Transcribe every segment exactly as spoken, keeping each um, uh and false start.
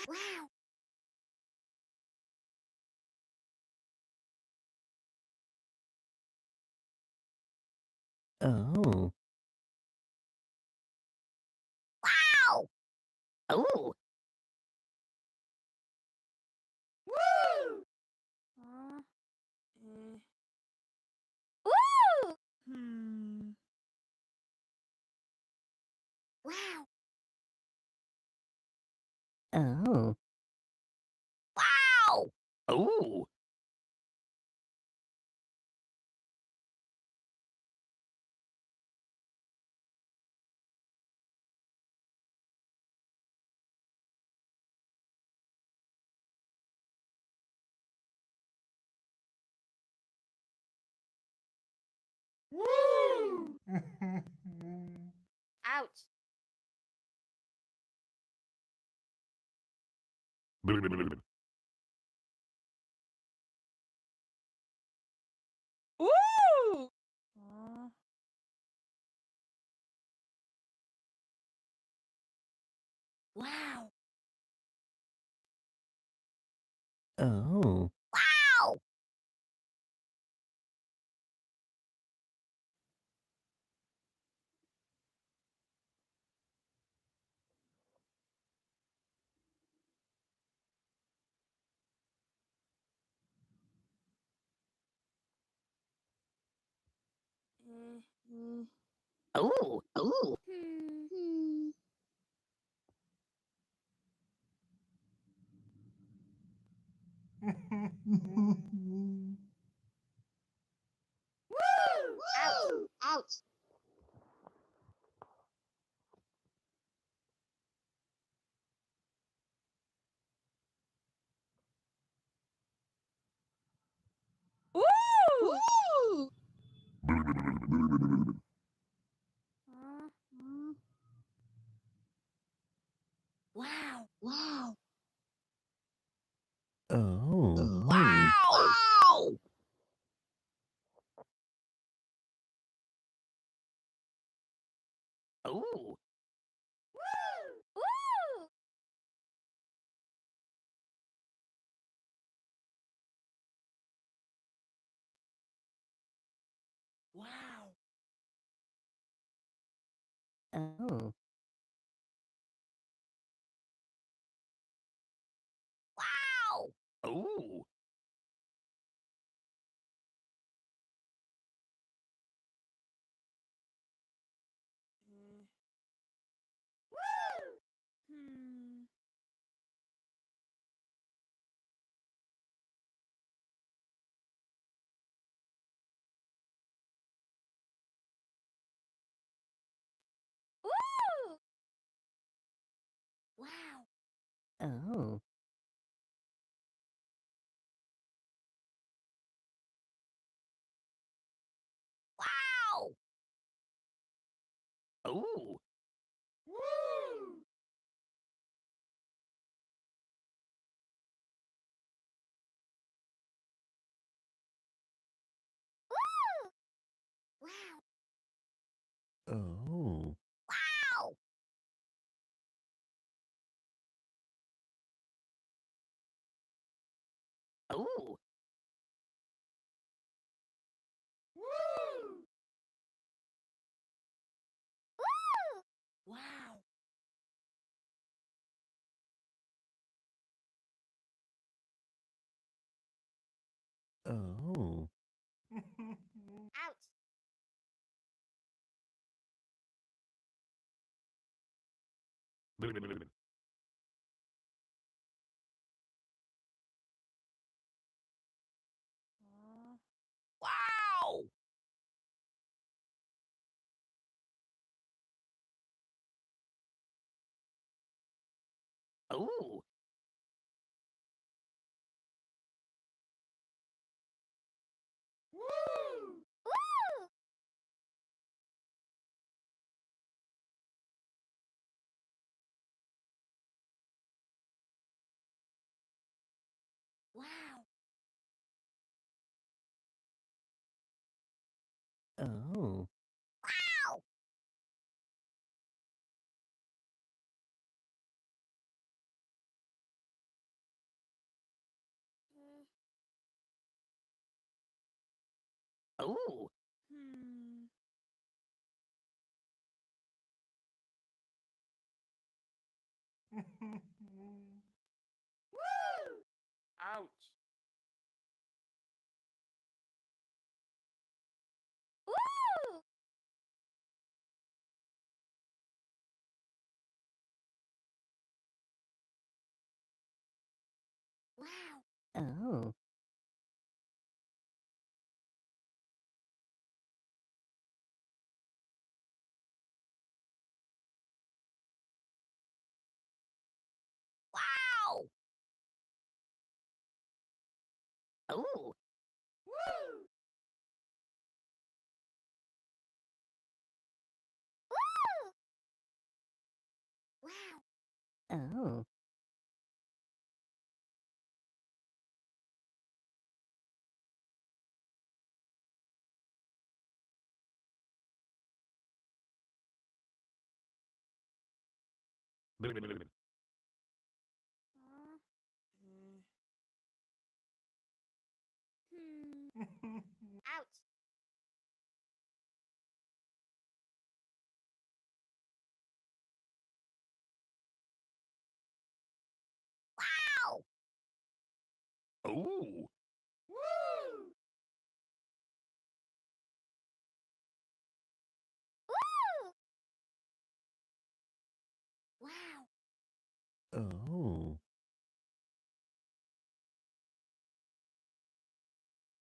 Wow. Oh. Wow. Oh. Woo! Huh? Eh. Woo! Hmm. Wow. Oh. Wow. Oh. Woo! Ouch. Ooh! Aw. Wow. Oh. Wow! Oh, oh. Hmm. Woo! Ouch! Ouch! Ooh! Ooh! Wow! Wow! Oh. Wow! Wow! Ooh. Woo! Woo! Wow. Oh. Wow. Ooh. Mm. Woo! Hmm. Ooh! Wow. Oh. Wow! Ooh. Woo! Woo! Wow. Oh. Wow. Ooh. Woo! Woo! Wow. Oh. Ouch. Wow! Ooh. Woo! Woo! Wow. Oh. Wow. Ooh. Hmm. Ouch. Ooh. Wow. Oh. Wow. Ooh. Woo. Woo. Wow. Oh. Hmm. Ouch. Wow. Ooh. Woo. Woo. Wow. Oh.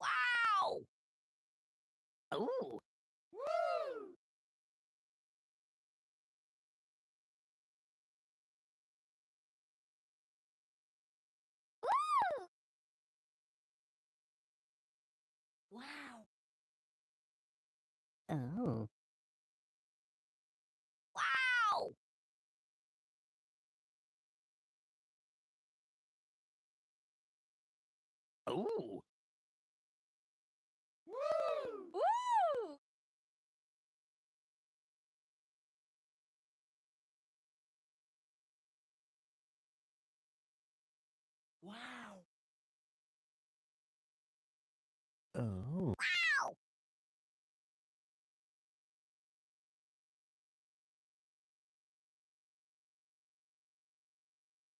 Wow. Ooh. Woo. Woo. Wow. Oh. Wow. Ooh. Woo. Woo. Wow. Oh. Wow.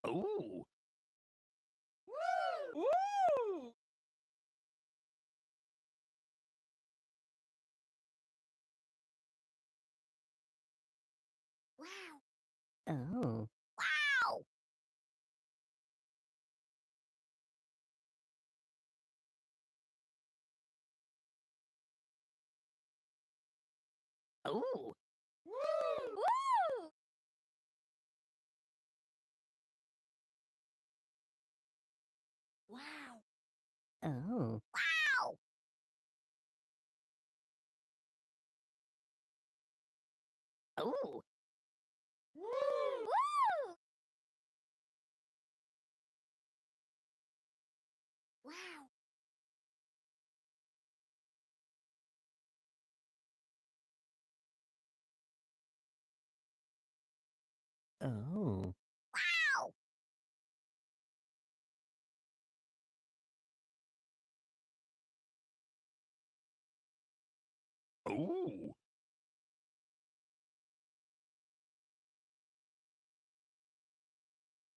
Ooh. Woo. Woo. Wow. Oh. Wow. Ooh. Woo. Woo. Wow. Oh. Wow. Ooh. Woo. Woo. Wow. Oh. Wow. Ooh.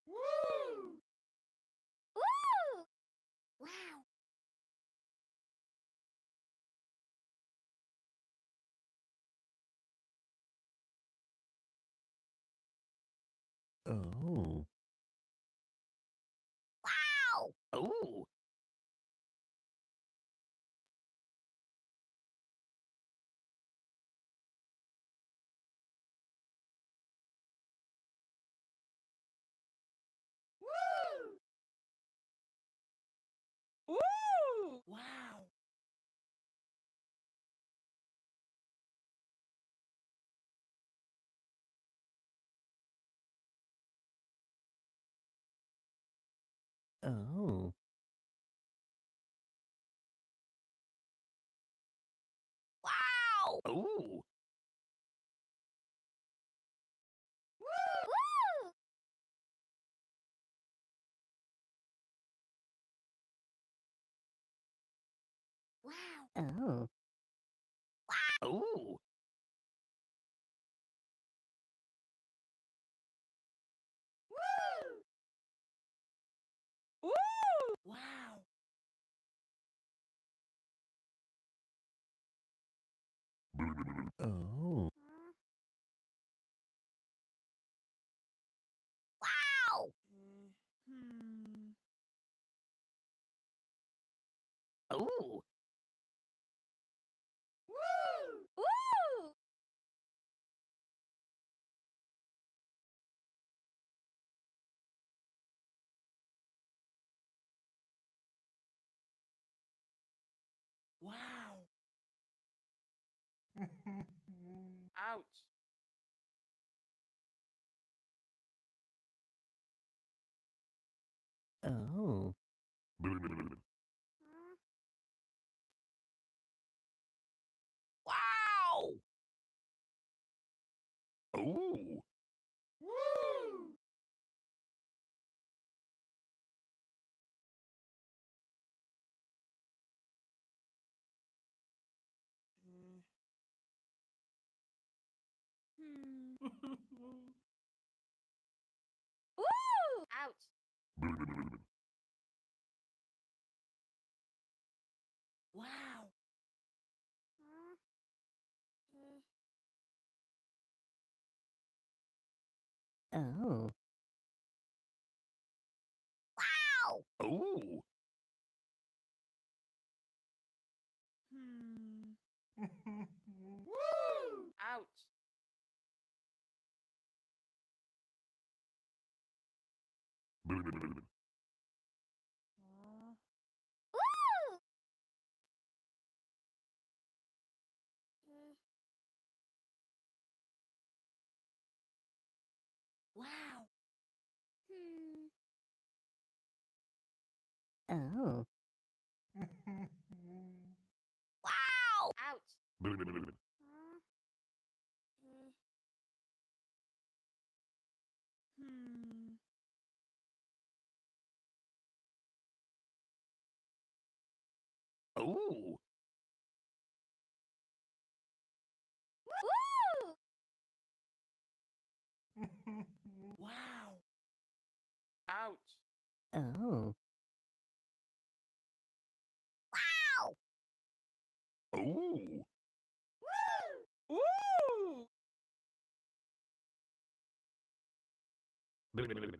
Woo! Woo! Wow. Oh. Wow! Ooh. Woo! Woo! Wow! Oh. Wow! Ooh. Woo! Wow. Oh. Ooh. Woo! Ooh! Wow. Oh. Wow. Mm, hmm. Ooh. Woo! Woo! Wow. Ouch. Oh. Wow! Ooh. Woo! Mm. Hmm. Ooh! Ouch. Wow. Oh. Wow. Ooh. Hmm. Woo! Ouch. Woo! Wow. Hmm. Oh. Wow! Ouch. Hmm. Ooh. Woo! Wow. Ouch. Oh. Wow. Ooh. Woo! Woo!